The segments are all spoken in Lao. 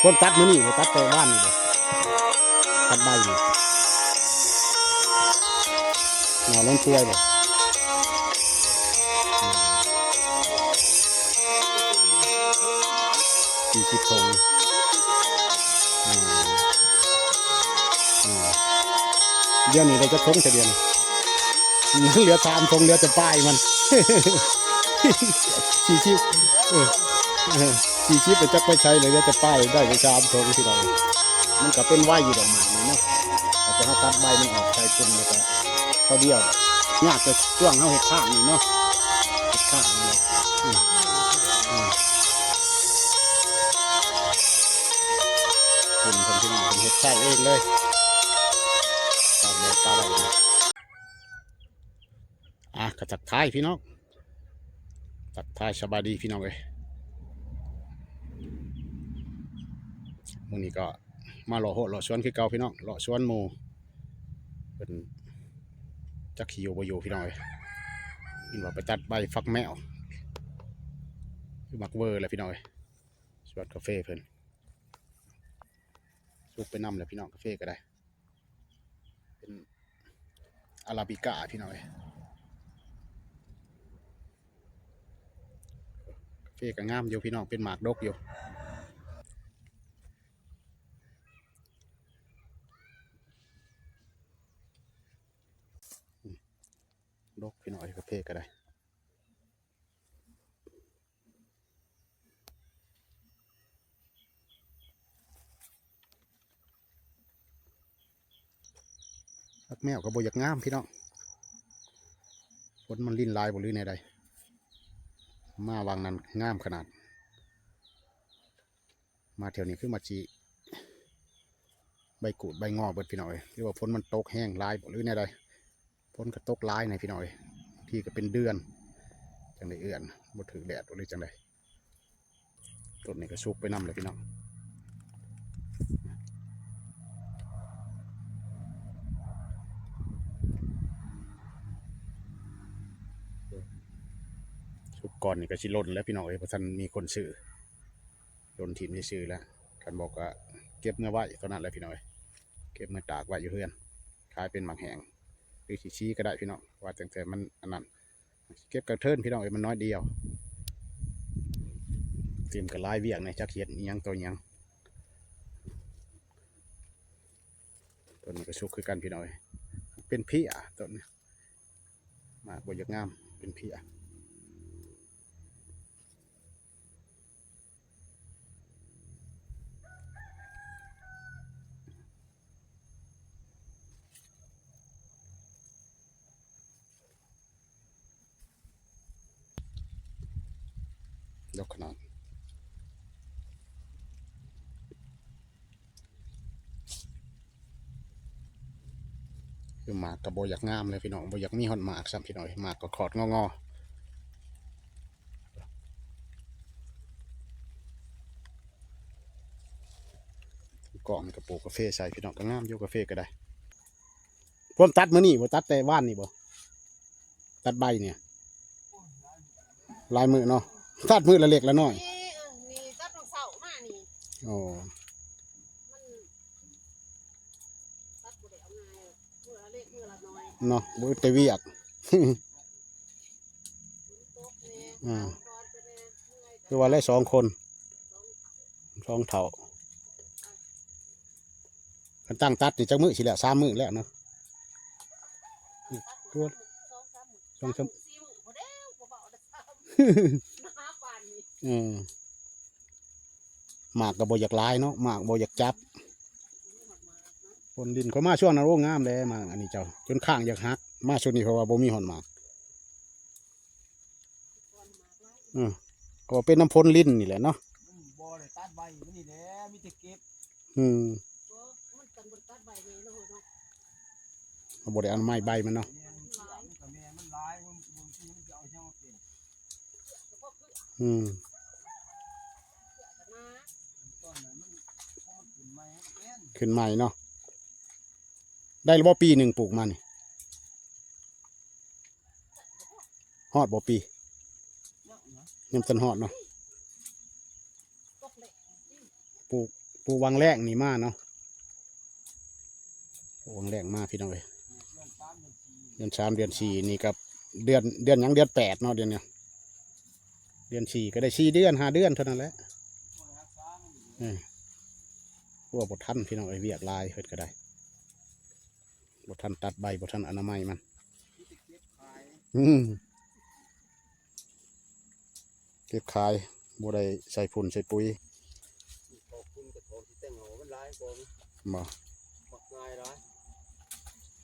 ຕົ້ນຕັດມື້ນີ້ບໍ່ ຕັດແຕ່ວານນີ້ບໍ່ ຕັດໃບນີ້ ໜໍ່ລົງກວຍບໍ່ ອືມ ສີ່ສິບຖົງ ອືມ ອືມ ດຽວນີ້ໄດ້ຈັກຖົງແທ້ດຽວນີ້? ເຫຼືອສາມຖົງ ເຫຼືອແຕ່ປາຍມັນ ສີ່ສິບ ເອີ ເອີ ສີ່ສິບໄປຈັກໄປໃສເລີຍ ເຫຼືອແຕ່ປາຍ ໄດ້ໄປສາມຖົງພີ່ນ້ອງ. ມັນກໍເປັນໄວຢູ່ດອກໝາກນີ້ເນາະ ເຮົາຈະຫາຕັດໃບມັນອອກໃສ່ຝຸ່ນ ແລ້ວກໍເທົ່າດຽວ ຍາກແຕ່ຊ່ວງເຮົາເຮັດຄ້າງນີ້ເນາະ ເຮັດຄ້າງນີ້ເນາະ ອືມ ອືມ ເພິ່ນ ເພິ່ນ ເພິ່ນເຮັດໃຊ້ເອງເລີຍ ຕາກແດດຕາກໄວ້. ອ່ະ ກໍທັກທາຍພີ່ນ້ອງ ທັກທາຍສະບາຍດີພີ່ນ້ອງເອີຍ ມື້ນີ້ກໍມາເລາະຮົ້ວເລາະສວນຄືເກົ່າພີ່ນ້ອງ ເລາະສວນໝູ່ ເພິ່ນຈັກຊິຢູ່ບໍ່ຢູ່ພີ່ນ້ອງເອີຍ ເພິ່ນວ່າໄປຕັດໃບຝັກແມວ ໝາກເວີແຫຼະພີ່ນ້ອງເອີຍ ສວນກາເຟເພິ່ນ ສຸກໄປນຳແຫຼະພີ່ນ້ອງ ກາເຟກໍໄດ້. ເປັນອາຣາບິກາພີ່ນ້ອງເອີຍ ກາເຟກໍງາມຢູ່ພີ່ນ້ອງ ເປັນໝາກດົກຢູ່ ອືມ ດົກພີ່ນ້ອງເອີຍ ກາເຟກໍໄດ້. ຜັກແມວກໍບໍ່ຢາກງາມພີ່ນ້ອງ ຝົນມັນລິນຫຼາຍບໍ່ ຫຼືແນວໃດ ມາຫວ່າງນັ້ນງາມຂະໜາດ. ມາແຖວນີ້ຄືມາຊິໃບກູດໃບງໍເບິດພີ່ນ້ອງເອີຍ ຫຼືວ່າຝົນມັນຕົກແຮງຫຼາຍບໍ່ ຫຼືແນວໃດ ຝົນກໍຕົກຫຼາຍແນ່ພີ່ນ້ອງເອີຍ ບາງທີກໍເປັນເດືອນຈັ່ງໄດ້ເອື້ອນ ບໍ່ຖືກແດດບໍ່ ຫຼືຈັ່ງໃດ. ຕົ້ນນີ້ກໍສຸກໄປນຳແຫຼະພີ່ນ້ອງ ສຸກກ່ອນນີ້ກໍຊິຫຼົ່ນແລ້ວພີ່ນ້ອງເອີຍ ບໍ່ທັນມີຄົນຊື້. ໂຍນຖິ້ມຊື່ໆ ແລ້ວ ຄັນບໍ່ກໍເກັບເມືອໄວ້ເທົ່ານັ້ນແຫຼະພີ່ນ້ອງເອີຍ ເກັບເມືອຕາກໄວ້ຢູ່ເຮືອນ ຂາຍເປັນໝາກແຫ້ງ ຫຼືຊິຊີ້ກໍໄດ້ພີ່ນ້ອງ ວ່າຕັ້ງແຕ່ມັນອັນນັ້ນ ເກັບກະເທີນພີ່ນ້ອງເອີຍ ມັນນ້ອຍດຽວ ຕື່ມກໍຫຼາຍວຽກແດ່ ຈັກເຮັດອີ່ຫຍັງຕໍ່ອີ່ຫຍັງ. ຕົ້ນນີ້ກໍສຸກຄືກັນພີ່ນ້ອງເອີຍ ເປັນເພຍຕົ້ນນີ້ ໝາກບໍ່ຢາກງາມ ເປັນເພຍ. ດອກຂະໜາດ ຄືໝາກກໍບໍ່ຢາກງາມເລີຍພີ່ນ້ອງ ບໍ່ຢາກມີຮອດໝາກຊ້ຳພີ່ນ້ອງເອີຍ ໝາກກໍຂອດງໍໆ. ກ້ອງນີ້ກໍປູກກາເຟໃສ່ພີ່ນ້ອງ ກໍງາມຢູ່ ກາເຟກໍໄດ້. ພວມຕັດມື້ນີ້ບໍ່ ຕັດແຕ່ວານນີ້ບໍ່ ຕັດໃບນີ້ ຫຼາຍມື້ເນາະ ຕັດມື້ລະເລັກລະນ້ອຍ ນີ້ ເອີ ນີ້ຕັດຕອນເຊົ້າມານີ້ ອໍ ມັນຕັດບໍ່ໄດ້ເອົາງ່າຍ ມື້ລະເລັກມື້ລະນ້ອຍເນາະ ບໍ່ອຶດແຕ່ວຽກ ຝົນຕົກແດ່ ອືມ ເສົາຄອນໄປແດ່ ເມື່ອຍ ຄືວ່າແລະ ສອງຄົນ ສອງເຖົ້າ ຄັນຕັ້ງຕັດນີ້ຈັກມື້ຊິແລ້ວ ສາມມື້ແລ້ວເນາະ ສອງສາມ ສອງສາມ ສີ່ມື້ພໍແລ້ວ ບໍ່ເວົ້າແລ້ວ ໜາປານນີ້ ເອີ ໝາກກໍບໍ່ຢາກຫຼາຍເນາະ ໝາກບໍ່ຢາກຈັບ ຝົນລິນເຂົ້າມາຊ່ວງນັ້ນ ໂອ້ ງາມແລ້ວໝາກອັນນີ້ເຈົ້າ ຈົນຂ້າງຢາກຫັກ ມາຊ່ວງນີ້ເພາະວ່າບໍ່ມີຮອດໝາກ. ເອີ ກໍເປັນນຳຝົນລິນນີ້ແຫຼະເນາະ ມັນບໍ່ໄດ້ຕັດໃບມັນນີ້ແຫຼະ ມີແຕ່ເກັບ ອືມ ບໍ່ ມັນກັນບໍ່ໄດ້ຕັດໃບແນ່ເນາະ ເຮົາເນາະ ເຮົາບໍ່ໄດ້ອະນາໄມໃບມັນເນາະ ແມ່ນ ມັນກໍແມ່ນ ມັນຫຼາຍ ມັນ ບາງທີມັນຈະເອົາຫຍັງມາເປັນ ອືມ ຕົ້ນນັ້ນມັນ ພໍມັນຂຶ້ນໃໝ່ມັນກໍເປັນ ຂຶ້ນໃໝ່ເນາະ ໄດ້ແລ້ວບໍ່ ປີໜຶ່ງປູກມານີ້? ຮອດບໍ່ປີ? ຍັງບໍ່ທັນຮອດເນາະ ປູກ ປູກຫວ່າງແລ້ງນີ້ມາເນາະ ປູກຫວ່າງແລ້ງມາພີ່ນ້ອງເອີຍ. ເດືອນສາມເດືອນສີ່ນີ້ກໍເດືອນ ເດືອນຫຍັງ ເດືອນແປດເນາະ ເດືອນນີ້ ເດືອນສີ່ກໍໄດ້ສີ່ເດືອນຫ້າເດືອນເທົ່ານັ້ນແຫຼະ. ເອີ ຄົວບໍ່ທັນພີ່ນ້ອງເອີຍ ວຽກຫຼາຍ ເຮັດກໍໄດ້ ບໍ່ທັນຕັດໃບ ບໍ່ທັນອະນາໄມມັນ. ອືມ ເກັບຂາຍ ບໍ່ໄດ້ໃສ່ຝຸ່ນໃສ່ປຸ໋ຍ. ເຂົ້າຝຸ່ນກັບເຂົ້າທີ່ແຕ່ງເຫງົາມັນຫຼາຍກວ່າ ບໍ່ ມັກງ່າຍຫຼາຍ.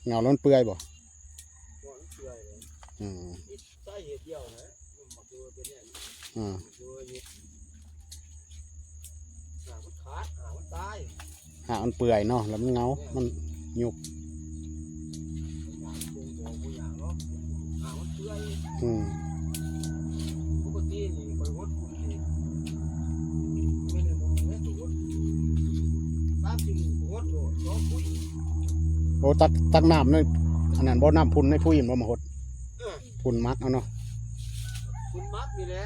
ເຫງົາແລ້ວມັນເປື່ອຍບໍ່? ເຫງົາມັນເປື່ອຍເລີຍ. ອືມ ມີສາເຫດດຽວນະ ມັກເປັນແນວນີ້. ອືມ ມັກຢູ່ ຫາກມັນຂາດ ຫາກມັນຕາຍ ຫາກມັນເປື່ອຍເນາະ ແລ້ວມັນເຫງົາ ແມ່ນ ມັນຍຸບ. ບໍ່ຢາກເນາະ ຫາກມັນເປື່ອຍ. ອືມ ປົກກະຕິນີ້ຂ້ອຍຫົດຝຸ່ນນີ້ ແມ່ນບໍ່ແມ່ນຫົດ ສາມສີ່ມື້ຫົດໂລດ ສອງປຸ໋ຍ. ໂອ້ ຕັກ ຕັກນ້ຳໃນອັນນັ້ນບໍ່ ນ້ຳຝຸ່ນໃນປຸ໋ຍແມ່ນບໍ່ມາຫົດ? ເອີ ຝຸ່ນໝັກເອົາເນາະ ຝຸ່ນໝັກນີ້ແຫຼະ.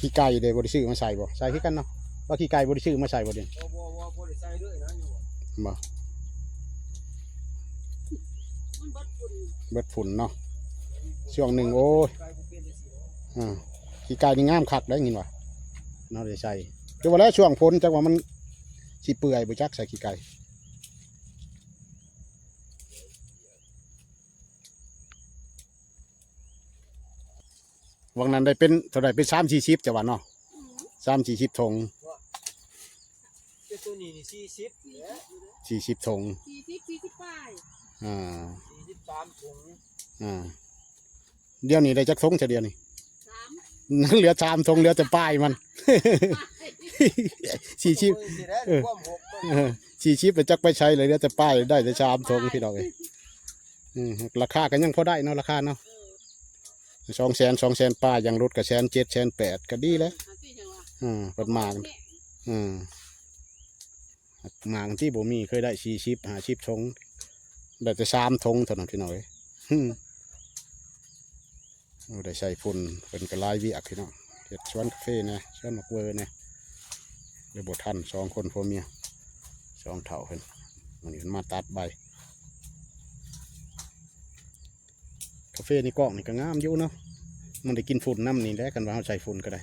ຂີ້ໄກ່ເດ້ ບໍ່ໄດ້ຊື້ມາໃສ່ບໍ່? ໃສ່ຄືກັນເນາະ ວ່າຂີ້ໄກ່ບໍ່ໄດ້ຊື້ມາໃສ່ບໍ່ເດ? ບໍ່ ບໍ່ ບໍ່ ບໍ່ໄດ້ໃສ່ເລີຍນະ ຍັງບໍ່ ບໍ່ ມັນເບິດຝຸ່ນ ເບິດຝຸ່ນເນາະ ຊ່ວງໜຶ່ງ ໂອ້ຍ ຂີ້ໄກ່ບໍ່ເປັນຈັ່ງຊີ້ເນາະ. ອ່າ ຂີ້ໄກ່ນີ້ງາມຄັກໄດ໋ ຍິນວ່າເນາະ ໄດ້ໃສ່ ຄືວ່າແລ້ວ ຊ່ວງຝົນຈັກວ່າມັນຊິເປື່ອຍບໍ່ຈັກ ໃສ່ຂີ້ໄກ່. ຫວ່າງນັ້ນໄດ້ເປັນເທົ່າໃດ ເປັນສາມສີ່ສິບ ເຈົ້າວ່າເນາະ? ອືມ ສາມສີ່ສິບຖົງ ແຕ່ໂຕນີ້ນີ້ສີ່ສິບແຫຼະ ສີ່ສິບຖົງ ສີ່ສິບ ສີ່ສິບປາຍ ອ່າ ສີ່ສິບສາມຖົງ ອ່າ ດຽວນີ້ໄດ້ຈັກຖົງ ຊະ ດຽວນີ້? ສາມ ເຫຼືອສາມຖົງ ເຫຼືອແຕ່ປາຍມັນ ສີ່ສິບ ເອີ ຄວາມຫົກມັນ ເອີ ສີ່ສິບ ແລ້ວຈັກໄປໃສ ເຫຼືອແຕ່ປາຍ ໄດ້ແຕ່ສາມຖົງ ປາຍ ພີ່ນ້ອງເອີຍ. ອືມ ລາຄາກໍຍັງພໍໄດ້ເນາະ ລາຄາເນາະ ເອີ ສອງແສນ ສອງແສນປາຍ ຢ່າງຫຼຸດກໍແສນເຈັດ ແສນແປດ ກໍດີແລ້ວ. ອືມ ເພິ່ນມາ ອືມ ໝາກທີ່ບໍ່ມີ ເຄີຍໄດ້ສີ່ສິບ ຫ້າສິບຖົງ ໄດ້ແຕ່ສາມຖົງເທົ່ານັ້ນ ພີ່ນ້ອງເອີຍ. ໂອ້ ໄດ້ໃສ່ຝຸ່ນ ເພິ່ນກໍຫຼາຍວຽກ ພີ່ນ້ອງ ເຮັດສວນກາເຟແດ່ ສວນໝາກເວີແດ່ ເລີຍບໍ່ທັນ ສອງຄົນຜົວເມຍ ສອງເຖົ້າເພິ່ນ ມື້ນີ້ເພິ່ນມາຕັດໃບ. ກາເຟໃນກ້ອງນີ້ກໍງາມຢູ່ເນາະ ມັນໄດ້ກິນຝຸ່ນນຳນີ້ແຫຼະ ຄັນວ່າເຮົາໃສ່ຝຸ່ນກໍໄດ້.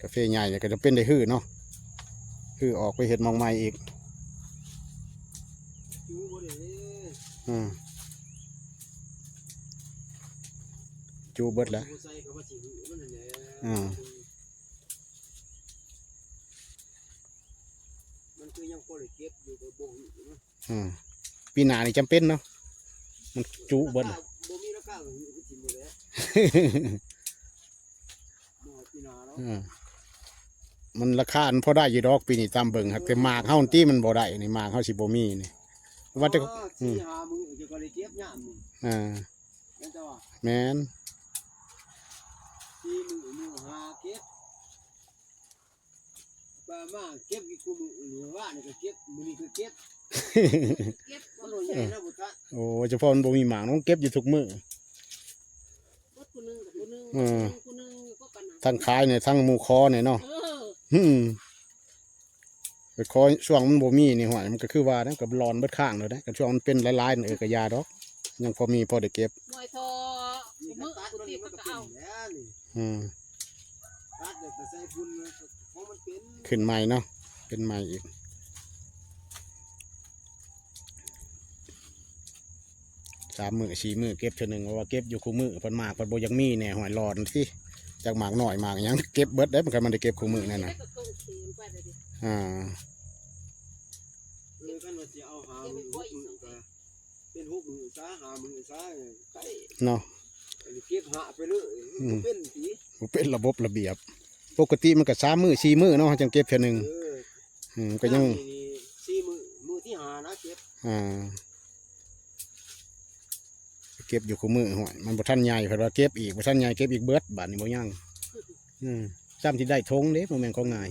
ກາເຟໃຫຍ່ນີ້ກໍຈຳເປັນໄດ້ຮື້ເນາະ ຮື້ອອກໄປເຮັດໝ່ອງໃໝ່ອີກ. ຈູບໍ່ໄດ້ເດ້ ອືມ ຈູເບິດແລ້ວ ບໍ່ໃສ່ກໍວ່າຊິຮື້ມັນນັ້ນແຫຼະ ອືມ ມັນຄືຍັງພໍໄດ້ເກັບຢູ່ ກໍບໍ່ຮື້ເນາະ. ອືມ ປີໜ້ານີ້ຈຳເປັນເນາະ ມັນຈຸເບິດ ບໍ່ມີລາຄາກໍຄືກິນໝົດແຫຼະ ບໍ່ໃຫ້ປີໜ້າເນາະ. ອືມ ມັນລາຄາມັນພໍໄດ້ຢູ່ດອກ ປີນີ້ຕາມເບິ່ງ ຫາກແຕ່ໝາກເຮົານີ້ຕິມັນບໍ່ໄດ້ນີ້ ໝາກເຮົາຊິບໍ່ມີນີ້ ວ່າແຕ່ ອໍ ອືມ ສີ່ຫ້າມື້ຈະກໍໄດ້ເກັບຍາມນີ້ ອ່າ ແມ່ນບໍ່? ແມ່ນ ສີ່ມື້ມື້ຫາເກັບ ປາມາເກັບຢູ່ຄູ່ມື້ນີ້ ວານນີ້ກໍເກັບ ມື້ນີ້ກໍເກັບ ເກັບ ມັນໂດນໃຫຍ່ນະ ບໍ່ຕະ ໂອ້ ສະເພາະມັນບໍ່ມີໝາກ ມັນເກັບຢູ່ທຸກມື້ ເບິດຜູ້ໜຶ່ງກັບຜູ້ໜຶ່ງ ເອີ ຜູ້ໜຶ່ງຢູ່ກໍກັນນະ ທັງຂາຍນີ້ ທັງໝູ່ຂໍນີ້ເນາະ ເອີ ອືມ ໄປຂໍຊ່ວງມັນບໍ່ມີນີ້ ຫ້ວຍ ມັນກໍຄືວ່ານະ ກໍຫຼອນເບິດຂ້າງໂລດເດ້ ຄັນຊ່ວງມັນເປັນຫຼາຍໆນີ້ ເອີ ກໍຢ່າດອກ ຍັງພໍມີພໍໄດ້ເກັບ ໝວຍທໍ່ ມື້ປະຕິມັນກໍເອົາ ອືມ ຕັດແລ້ວກໍໃສ່ຝຸ່ນຂອງມັນເປັນ ຂຶ້ນໃໝ່ເນາະ ເປັນໃໝ່ອີກ ສາມມື້ສີ່ມື້ເກັບເທື່ອໜຶ່ງ ເພາະວ່າເກັບຢູ່ຄູ່ມື້ ເພິ່ນໝາກເພິ່ນບໍ່ຢາກມີແດ່ ຫ້ວຍ ຫຼອນຕິ ຈັກໝາກນ້ອຍໝາກຫຍັງ ເກັບເບິດເດ້ ມັນກໍມັນໄດ້ເກັບຄູ່ມື້ນັ້ນນະ ອ່າ ເອີ ຄັນວ່າຊິເອົາຫ້າມື້ຫົກມື້ກໍ ເປັນຫົກມື້ຊະ ຫ້າມື້ຊະ ໄດ້ເນາະ ອັນນີ້ເກັບຫາໄປເລີຍ ອືມ ບໍ່ເປັນຕິ ບໍ່ເປັນລະບົບລະບຽບ ປົກກະຕິມັນກໍສາມມື້ສີ່ມື້ເນາະ ເຮົາຈັ່ງເກັບເທື່ອໜຶ່ງ ເອີ ອືມ ກໍຍັງ ອັນນີ້ສີ່ມື້ ມື້ທີຫ້ານະເກັບ ອ່າ ເກັບຢູ່ຄູ່ມື້ ຫ້ວຍ ມັນບໍ່ທັນໃຫຍ່ ເພິ່ນວ່າເກັບອີກ ບໍ່ທັນໃຫຍ່ ເກັບອີກເບິດ ບາດນີ້ບໍ່ຍັງ ອືມ ຊ່ຳຊິໄດ້ຖົງເດ້ ບໍ່ແມ່ນຂອງງ່າຍ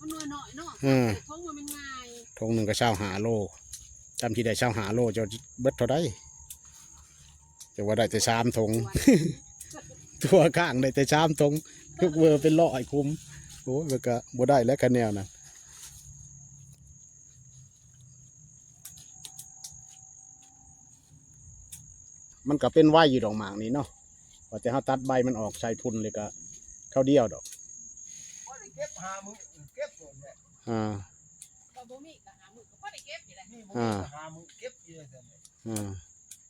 ມັນໜ່ວຍນ້ອຍເນາະ ເອີ ຖົງມັນແມ່ນງ່າຍ ຖົງໜຶ່ງກໍຊາວຫ້າໂລ ຊ່ຳຊິໄດ້ຊາວຫ້າໂລ ເຈົ້າເບິດເທົ່າໃດ? ເຈົ້າວ່າໄດ້ແຕ່ສາມຖົງ ໂອ້ຍ ທົ່ວຂ້າງໄດ້ແຕ່ສາມຖົງ ເວີເປັນຮ້ອຍຄຸມ. ໂອ້ຍ ມັນກໍບໍ່ໄດ້ແລ້ວ ຄັນແນວນັ້ນ. ມັນກໍເປັນໄວຢູ່ດອກໝາກນີ້ເນາະ ວ່າແຕ່ເຮົາຕັດໃບມັນອອກໃສ່ພຸ້ນ ແລ້ວກໍຄາວດຽວດອກ. ພໍໄດ້ເກັບຫ້າມື້ ເກັບໂລດແຫຼະ. ອ່າ ກໍບໍ່ມີກໍຫ້າມື້ກໍພໍໄດ້ເກັບນີ້ແຫຼະ. ມີບໍ່ມີ ອ່າ ກໍຫ້າມື້ເກັບຢູ່ຊັ້ນແຫຼະ. ອ່າ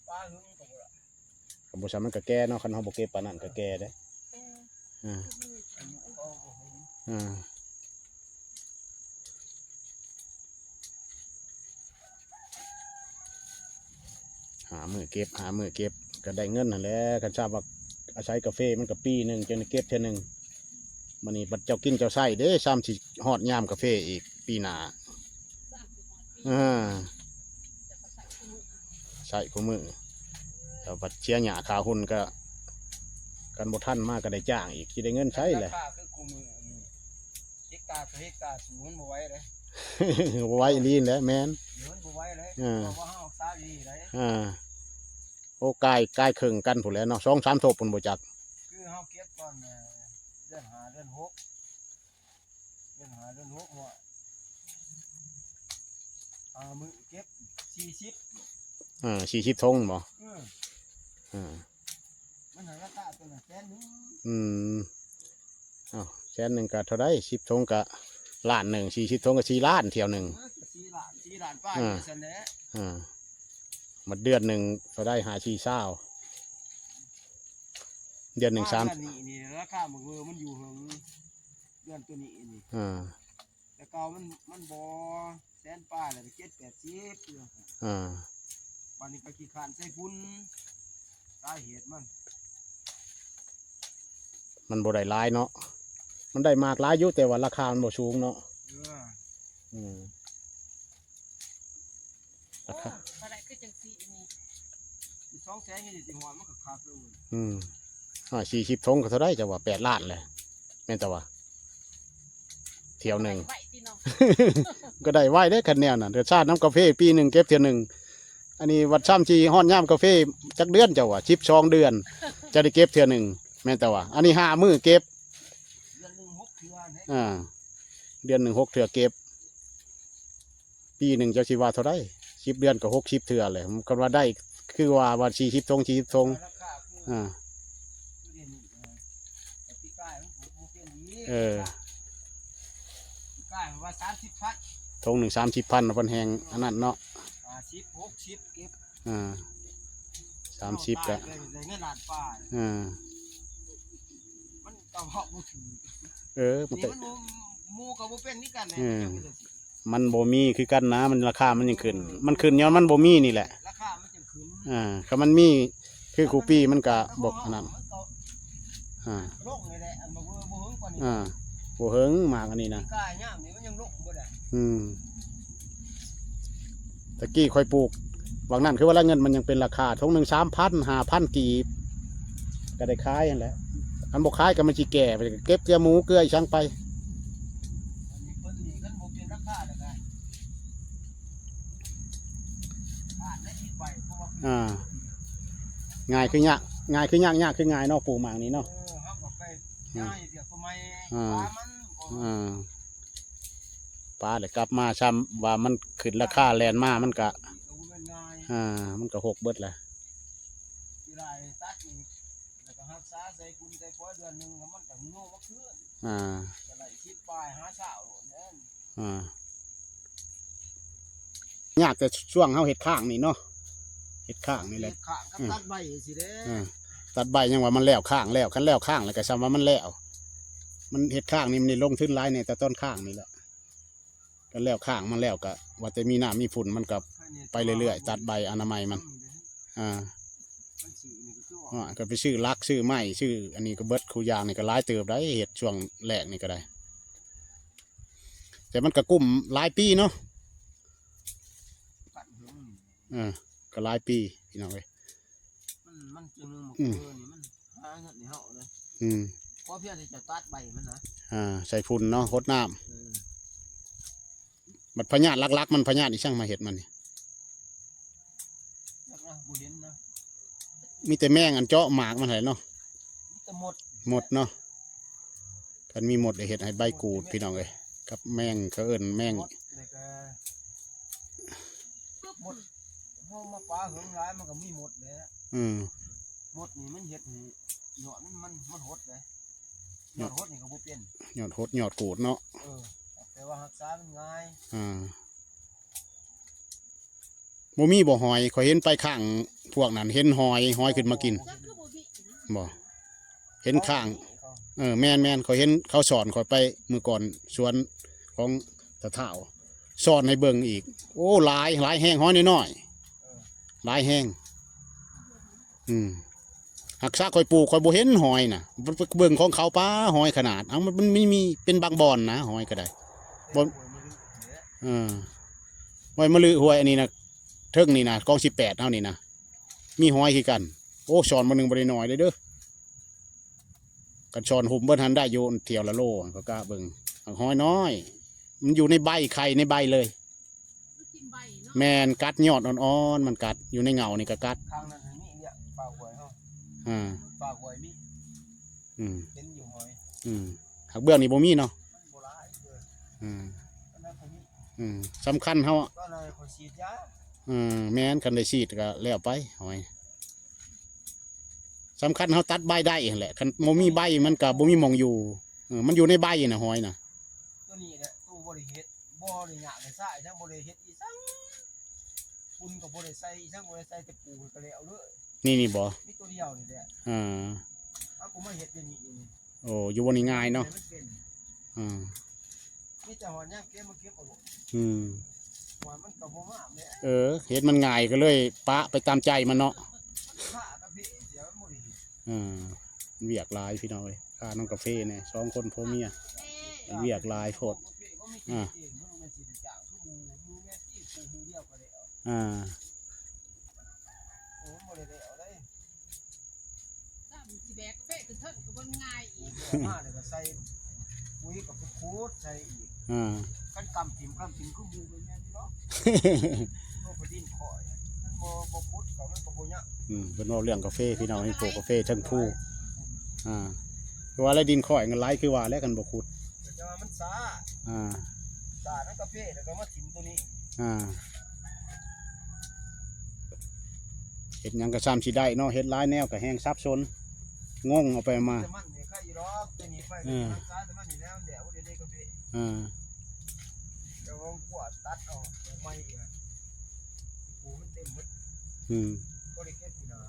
ປາຫຶງກໍບໍ່ໄດ້ ກໍບໍ່ຊັ້ນມັນກໍແກ່ເນາະ ຄັນເຮົາບໍ່ເກັບປານນັ້ນກໍແກ່ເດ້. ແກ່ ອ່າ ອາຍຸກໍບໍ່ເຫັນ. ອ່າ ຫ້າມື້ເກັບ ຫ້າມື້ເກັບ ກໍໄດ້ເງິນຫັ້ນແຫຼະ. ຄັນຊາບວ່າອາໄສກາເຟ ມັນກໍປີໜຶ່ງຈຶ່ງໄດ້ເກັບເທື່ອໜຶ່ງ. ບັດນີ້ບັດເຈົ້າກິນເຈົ້າໃຊ້ເດ້ ຊ່ຳຊິຮອດຍາມກາເຟອີກປີໜ້າ. ເອີ ໃຊ້ຄູ່ມື້ ແລ້ວບັດເສຍຫຍ້າຂາຫຸ່ນກໍ ຄັນບໍ່ທັນມາກໍໄດ້ຈ້າງອີກ ຊິໄດ້ເງິນໃສແຫຼະ. ລາຄາຄືຄູ່ມື້ນີ້ ເຮັກຕາຕໍ່ເຮັກຕາ ສູ້ມັນບໍ່ໄຫວເດ້. ບໍ່ໄຫວອີ່ຫຼີແຫຼະ ແມ່ນ ມັນບໍ່ໄຫວເລີຍ. ເອີ ເພາະວ່າເຮົາຮັກສາດີໄດ໋. ເອີ ໂອ້ ກາຍ ກາຍເຄິ່ງກັນພຸ້ນແຫຼະເນາະ ສອງສາມທົບພຸ້ນບໍ່ຈັກ. ຄືເຮົາເກັບຕອນ ເອີ ເດືອນຫ້າ ເດືອນຫົກ ເດືອນຫ້າ ເດືອນຫົກ ຫ້າມື້ເກັບສີ່ສິບ. ເອີ ສີ່ສິບຖົງບໍ? ເອີ ເອີ ມັນໃຫ້ລາຄາຕົວລະແສນໜຶ່ງ. ອືມ ອ້າວ ແສນໜຶ່ງກໍເທົ່າໃດ? ສິບຖົງກໍລ້ານໜຶ່ງ ສີ່ສິບຖົງກໍສີ່ລ້ານ ຖ້ຽວໜຶ່ງ. ເອີ ສີ່ລ້ານ ສີ່ລ້ານປາຍ ອ່າ ວ່າຊັ້ນແຫຼະ. ອ່າ ບັດເດືອນໜຶ່ງເທົ່າໃດ? ຫ້າສີ່ຊາວ ເດືອນໜຶ່ງສາມ ເດືອນນີ້ນີ້ ລາຄາໝາກເວີມັນຢູ່ເຫິງ ເດືອນຕົວນີ້ນີ້. ອ່າ ແຕ່ເກົ່າມັນ ມັນບໍ່ ແສນປາຍ ແລ້ວກໍເຈັດແປດສິບ. ອ່າ ບັດນີ້ກໍຂີ້ຄ້ານໃສ່ຝຸ່ນ ສາເຫດມັນ ມັນບໍ່ໄດ້ຫຼາຍເນາະ ມັນໄດ້ໝາກຫຼາຍຢູ່ ແຕ່ວ່າລາຄາມັນບໍ່ສູງເນາະ. ເອີ ອືມ ລາຄາ ໂອ້ ກໍໄດ້ຄືຈັ່ງຊີ້ນີ້ ສອງແສນນີ້ຊິຮອດມັນກໍຄັກເລີຍ. ອືມ ຫ້າສີ່ສິບຖົງກໍເທົ່າໃດ ເຈົ້າວ່າ ແປດລ້ານແຫຼະ ແມ່ນແຕ່ວ່າ ຖ້ຽວໜຶ່ງ ໄວຕິເນາະ ກໍໄດ້ໄວເດ້ ຄັນແນວນັ້ນ ແຕ່ຊາດນຳກາເຟ ປີໜຶ່ງເກັບເທື່ອໜຶ່ງ. ອັນນີ້ບັດຊ່ຳຊິຮອດຍາມກາເຟຈັກເດືອນ ເຈົ້າວ່າ? ສິບສອງເດືອນ ຈະໄດ້ເກັບເທື່ອໜຶ່ງ ແມ່ນແຕ່ວ່າ ອັນນີ້ຫ້າມື້ເກັບ ເດືອນໜຶ່ງຫົກເທື່ອເດ້. ອ່າ ເດືອນໜຶ່ງຫົກເທື່ອເກັບ ປີໜຶ່ງເຈົ້າຊິວ່າເທົ່າໃດ? ສິບເດືອນກໍຫົກສິບເທື່ອແຫຼະ ຄັນວ່າໄດ້ ຄືວ່າ ວ່າສີ່ສິບຖົງ ສີ່ສິບຖົງ. ລາຄາຄື ອ່າ ຄືດຽວນີ້ ເອີ ແຕ່ປີກາຍມັນບໍ່ເປັນອີກ. ເອີ ປີກາຍວ່າສາມສິບພັນ ຖົງໜຶ່ງສາມສິບພັນ ເພິ່ນແຮງອັນນັ້ນເນາະ. ຫ້າສິບ ຫົກສິບ ເກັບ ອ່າ ສາມສິບ ກໍໄດ້ເງິນລ້ານປາຍ. ອ່າ ມັນກໍເວົ້າບໍ່ຖືກ. ເອີ ມັນກໍ ນີ້ມັນໝູ່ ໝູ່ກໍບໍ່ເປັນຄືກັນແຫຼະ. ເອີ ມັນບໍ່ມີຄືກັນນະ ມັນລາຄາມັນຍັງຂຶ້ນ ມັນຂຶ້ນຍ້ອນມັນບໍ່ມີນີ້ແຫຼະ ລາຄາມັນຈຶ່ງຂຶ້ນ. ອ່າ ຄັນມັນມີຄືຄູ່ປີມັນກະບໍ່ອັນນັ້ນ. ມັນກໍ ອ່າ ລົງນີ້ແຫຼະ ອັນບໍ່ ບໍ່ເຫິງກວ່ານີ້. ອ່າ ບໍ່ເຫິງໝາກອັນນີ້ນະ ກາຍາມນີ້ມັນຍັງລົງບໍ່ໄດ້. ອືມ ຕະກີ້ຂ້ອຍປູກຫວ່າງນັ້ນ ຄືວ່າລະເງິນມັນຍັງເປັນລາຄາ ຖົງໜຶ່ງສາມພັນ ຫ້າພັນກີບ ກໍໄດ້ຂາຍຫັ້ນແຫຼະ ຄັນບໍ່ຂາຍກໍມັນຊິແກ່ ໄປເກັບເກືອໝູເກືອອີ່ສັງໄປ. ອັນນີ້ເພິ່ນນີ້ຄັນບໍ່ເປັນລາຄາແລ້ວກໍຂາດໄດ້ສິບໃບ ເພາະວ່າ ອ່າ ງ່າຍຄືຍາກ ງ່າຍຄືຍາກ ຍາກຄືງ່າຍເນາະ ປູກໝາກນີ້ເນາະ. ເອີ ເຮົາກໍໄປ ອ່າ ຍ້າຍເທື່ອກໍໃໝ່ ອ່າ ປາມັນກໍ ອ່າ ປາແລ້ວກັບມາຊ້ຳວ່າມັນຂຶ້ນລາຄາແລ່ນມາ ມັນກະ ກໍບໍ່ແມ່ນງ່າຍ ອ່າ ມັນກະຫົກເບິດແຫຼະ. ຊິໄດ້ຕັດອີກ ແລ້ວກໍຮັກສາໃສ່ຝຸ່ນໃສ່ຟອຍເດືອນໜຶ່ງ ແລ້ວມັນກໍງອມາຄືນ ອ່າ ກໍໄດ້ສິບປາຍ ຫາຊາວໂລດແມ່ນ. ອ່າ ຍາກແຕ່ຊ່ວງເຮົາເຮັດຄ້າງນີ້ເນາະ ເຮັດຄ້າງນີ້ແຫຼະ ເຮັດຄ້າງກັບ ເອີ ຕັດໃບຊີ້ເດ້. ເອີ ຕັດໃບຍັງວ່າມັນແລ້ວຄ້າງແລ້ວ ຄັນແລ້ວຄ້າງແລ້ວກໍຊ່ຳວ່າມັນແລ້ວ ມັນເຮັດຄ້າງນີ້ມັນໄດ້ລົງທຶນຫຼາຍແດ່ ແຕ່ຕອນຄ້າງນີ້ແຫຼະ ຄັນແລ້ວຄ້າງມັນແລ້ວກໍວ່າແຕ່ມີນ້ຳມີຝຸ່ນ ມັນກໍໄປເລື້ອຍໆ ຕັດໃບອະນາໄມມັນ. ອ່າ ມັນຊື້ນີ້ກໍຄືວ່າ ອ່າ ກໍໄປຊື້ຫຼັກ ຊື້ໄມ້ ຊື້ອັນນີ້ກໍເບິດຄູ່ຢ່າງ ນີ້ກໍຫຼາຍເຕີບໄດ໋ ເຮັດຊ່ວງແລກນີ້ກໍໄດ້ ແຕ່ມັນກໍກຸ້ມຫຼາຍປີເນາະ. ເອີ ກໍຫຼາຍປີພີ່ນ້ອງເອີຍ. ມັນ ມັນຈັ່ງໜຶ່ງ ອືມ ເອີ ນີ້ມັນຫາເງິນໃຫ້ເຮົາເລີຍ. ອືມ ພໍພຽງທີ່ຈະຕັດໃບມັນນະ ອ່າ ໃສ່ຝຸ່ນເນາະ ຫົດນ້ຳ. ເອີ ບັດພະຍາດຫຼັກໆ ມັນພະຍາດອີ່ຫຍັງມາເຮັດມັນນີ້? ຈັກນະ ບໍ່ເຫັນນະ ມີແຕ່ແມງອັນເຈາະໝາກມັນຫັ້ນແຫຼະເນາະ. ມີ ແຕ່ມົດ ມົດເນາະ ຄັນມີມົດໄດ້ເຮັດໃຫ້ໃບກູດ ພີ່ນ້ອງເອີຍ ກັບແມງ ເຂົາເອີ້ນແມງ ມົດນີ້ກໍ ມົດ ເຮົາມາປາເຫິງຫຼາຍມັນກໍມີມົດແຫຼະ ອືມ ມົດນີ້ມັນເຮັດໃຫ້ຍອດມັນ ມັນ ມັນຫົດເດ້ ຍອດຫົດນີ້ກໍບໍ່ເປັນ ຍອດຫົດຍອດກູດເນາະ ເອີ ແຕ່ວ່າຮັກສາມັນງ່າຍ ອ່າ ບໍ່ມີບໍ່ຫອຍ ຂ້ອຍເຫັນໄປຂ້າງພວກນັ້ນ ເຫັນຫອຍ ຫອຍຂຶ້ນມາກິນ ບໍ່ ເຫັນຂ້າງ ເອີ ແມ່ນໆ ຂ້ອຍເຫັນເຂົາສອນຂ້ອຍໄປມື້ກ່ອນ ສວນຂອງຕາທ້າວ ສອນໃຫ້ເບິ່ງອີກ ໂອ້ ຫຼາຍ ຫຼາຍແຮງ ຫອຍນ້ອຍໆ ຫຼາຍແຮງ ອືມ ຮັກສາຂ້ອຍປູກ ຂ້ອຍບໍ່ເຫັນຫອຍນະ ເບິ່ງຂອງເຂົາ ປາ ຫອຍຂະໜາດ ເອົາ ມັນ ມັນມີ ມີເປັນບາງບ່ອນນະ ຫອຍກໍໄດ້ ບໍ່ ເອີ ຫ້ວຍມະລຶ ຫ້ວຍອັນນີ້ນະ ເທິງນີ້ນະ ກອງສິບແປດເຮົານີ້ນະ ມີຫອຍຄືກັນ ໂອ້ ສອນມື້ໜຶ່ງບໍ່ໄດ້ໜ້ອຍເດ້ ຄັນສອນຫຸ້ມເບິດຫັ້ນໄດ້ຢູ່ຖ້ຽວລະໂລ ຂ້ອຍກະເບິ່ງ ຫອຍນ້ອຍ ມັນຢູ່ໃນໃບ ໄຂ່ໃນໃບເລີຍ ແມ່ນ ກັດຍອດອ່ອນໆ ມັນກັດ ຢູ່ໃນເຫງົ້ານີ້ກໍກັດ ຂ້າງນັ້ນມີເອີຍ ປາກຫ້ວຍເຮົາ ອ່າ ປາກຫ້ວຍມີ ອືມ ເຫັນຢູ່ຫອຍ ອືມ ຫາກເບື້ອງນີ້ບໍ່ມີເນາະ ມັນບໍ່ຫຼາຍເອີ ອືມ ອັນນັ້ນກໍມີ ອືມ ສຳຄັນເຮົາ ຕອນນັ້ນຂ້ອຍສີດຢາ ເອີ ແມ່ນ ຄັນໄດ້ສີດກໍແລ້ວໄປ ຫອຍ ສຳຄັນເຮົາຕັດໃບໄດ້ຫັ້ນແຫຼະ ຄັນບໍ່ມີໃບມັນກໍບໍ່ມີໝ່ອງຢູ່ ເອີ ມັນຢູ່ໃນໃບນະ ຫອຍນະ ຕົວນີ້ແຫຼະ ຕົວບໍ່ໄດ້ເຮັດ ບໍ່ໄດ້ຍາກໄດ້ຊາອີ່ຫຍັງ ບໍ່ໄດ້ເຮັດອີ່ຫຍັງ ຝຸ່ນກໍບໍ່ໄດ້ໃສ່ອີ່ຫຍັງ ບໍ່ໄດ້ໃສ່ ແຕ່ປູກໍແລ້ວເລີຍ ນີ້ ນີ້ບໍ່ ມີຕົວດຽວນີ້ແຫຼະ ອ່າ ເອົາ ກູມາເຮັດຢູ່ນີ້ ໂອ້ ຢູ່ບ່ອນນີ້ງ່າຍເນາະ ໃຫ້ມັນເປັນ ອ່າ ມີແຕ່ຫອນຍາມເກັບມາເກັບເອົາໂລດ ອືມ ຫອນມັນກໍບໍ່ງາມແຫຼະ ເອີ ເຮັດມັນງ່າຍກໍເລີຍປະໄປຕາມໃຈມັນເນາະ ຂ້າກາເຟເສຍມັນບໍ່ໄດ້ເຮັດ ອ່າ ວຽກຫຼາຍພີ່ນ້ອງເອີຍ ຂ້ານ້ອງກາເຟແດ່ ສອງຄົນຜົວເມຍ ວຽກຫຼາຍໂພດ ກາເຟກໍມີ ອ່າ ເອງ ມັນແມ່ນຊິໄດ້ຈ້າງຄືໝູ່ ໝູ່ແມ່ນຊິປູກໝູ່ດຽວກໍແລ້ວ ອ່າ ໂອ້ ມັນບໍ່ໄດ້ແລ້ວເດ້ ຊ້ຳຊິແບກກາເຟຂຶ້ນເທິງກໍບໍ່ງ່າຍອີກ ມາແລ້ວກໍໃສ່ປຸ໋ຍ ກໍໄປຂຸດໃສ່ອີກ ອ່າ ຄັນກຳຖິ້ມ ກຳຖິ້ມຄືໝູ່ກໍແມ່ນຢູ່ດອກ ໂລກກໍດິນຂ້ອຍ ມັນບໍ່ ບໍ່ຂຸດກໍມັນກໍບໍ່ຍາກ ອືມ ເພິ່ນເວົ້າເລື່ອງກາເຟພີ່ນ້ອງ ມີປູກກາເຟເທິງພູ ອ່າ ຄືວ່າແລ້ວ ດິນຂ້ອຍມັນຫຼາຍ ຄືວ່າແລ້ວ ຄັນບໍ່ຂຸດ ແຕ່ວ່າມັນຊ້າ ອ່າ ຊ້ານຳກາເຟ ແລ້ວກໍມາຖິ້ມຕົວນີ້ ອ່າ ເຮັດຫຍັງກໍຊ້ຳຊິໄດ້ເນາະ ເຮັດຫຼາຍແນວກໍແຮ່ງສັບສົນ ງົງເອົາໄປມາ ແຕ່ມັນນີ້ໄຄຢູ່ດອກ ແຕ່ນີ້ໄປ ເອີ ມັນຊ້າ ແຕ່ມັນນີ້ແລ້ວ ແລ້ວເດ້ ເດ້ກາເຟ ເອີ ແຕ່ວ່າກວາດຕັດເອົາ ແບບໃໝ່ອີກ ປູມັນເຕັມໝົດ ອືມ ບໍ່ໄດ້ເກັບປີໜ້າ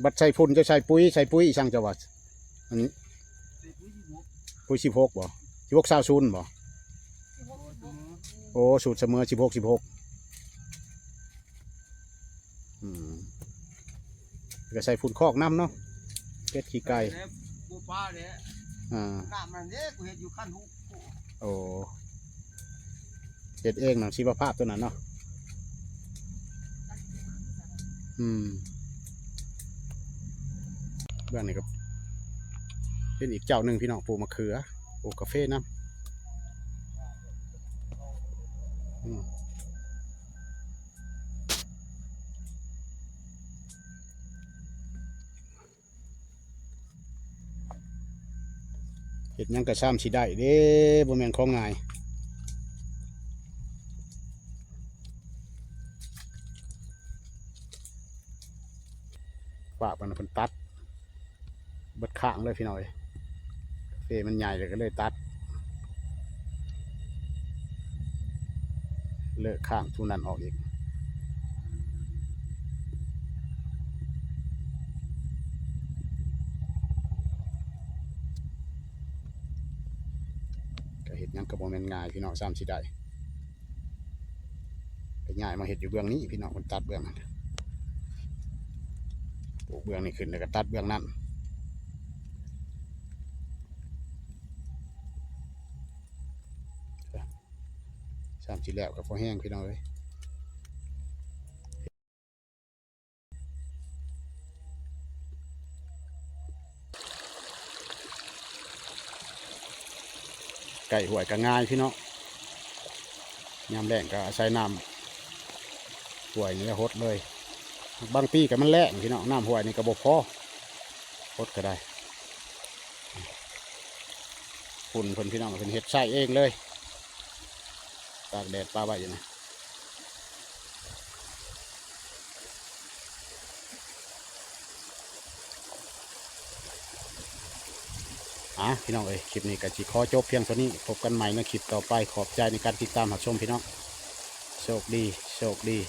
ບັດໃສ່ຝຸ່ນ ເຈົ້າໃສ່ປຸ໋ຍ ໃສ່ປຸ໋ຍອີ່ຫຍັງເຈົ້າວ່າ ອັນນີ້ ໃສ່ປຸ໋ຍສິບຫົກ ປຸ໋ຍສິບຫົກບໍ່? ສິບຫົກ ຊາວ ສູນບໍ່? ສິບຫົກ ໂອ້ ສູດສະເໝີ ສິບຫົກ ສິບຫົກ ອືມ ກໍໃສ່ຝຸ່ນຄອກນຳເນາະ ເຮັດຂີ້ໄກ່ ແລ້ວບໍ່ປາແຫຼະ ອ່າ ນ້ຳນັ້ນເດ້ ກູເຮັດຢູ່ຄັນຫຸ ໂອ້ ເຮັດເອງນຳ ຊີວະພາບຕົວນັ້ນເນາະ ອືມ ເບື້ອງນີ້ກໍເປັນອີກເຈົ້າໜຶ່ງພີ່ນ້ອງ ປູກມະເຂືອ ປູກກາເຟນຳ ອືມ ເຮັດຫຍັງກໍຊ້ຳຊິໄດ້ເດ້ ບໍ່ແມ່ນຂອງງ່າຍ ປາກມັນເພິ່ນຕັດເບິດຂ້າງເລີຍພີ່ນ້ອງເອີຍ ເຟມັນໃຫຍ່ ແລ້ວກໍເລີຍຕັດ ເລີກຂ້າງຜູ້ນັ້ນອອກອີກ ກໍເຮັດຫຍັງກໍບໍ່ແມ່ນງ່າຍພີ່ນ້ອງ ຊ້ຳຊິໄດ້ ໄປຍ້າຍມາເຮັດຢູ່ເບື້ອງນີ້ພີ່ນ້ອງ ເພິ່ນຕັດເບື້ອງນັ້ນ ປູກເບື້ອງນີ້ຂຶ້ນ ແລ້ວກໍຕັດເບື້ອງນັ້ນ ຊ້ຳຊິແລ້ວກໍພໍແຮງພີ່ນ້ອງເອີຍ ໃກ້ຫ້ວຍກໍງ່າຍພີ່ນ້ອງ ຍາມແລ້ງກໍອາໄສນ້ຳຫ້ວຍນີ້ແຫຼະຫົດເລີຍ ບາງປີກໍມັນແລ້ງພີ່ນ້ອງ ນ້ຳຫ້ວຍນີ້ກໍບໍ່ພໍ ຫົດກໍໄດ້ ຝຸ່ນເພິ່ນພີ່ນ້ອງ ເພິ່ນເຮັດໃຊ້ເອງເລີຍ ຕາກແດດປະໄວ້ຢູ່ນະ. ອ່າ ພີ່ນ້ອງເອີຍ ຄລິບນີ້ກໍຊິຂໍຈົບພຽງເທົ່ານີ້ ພົບກັນໃໝ່ໃນຄລິບຕໍ່ໄປ. ຂອບໃຈໃນການຕິດຕາມຮັບຊົມພີ່ນ້ອງ ໂຊກດີ ໂຊກດີ.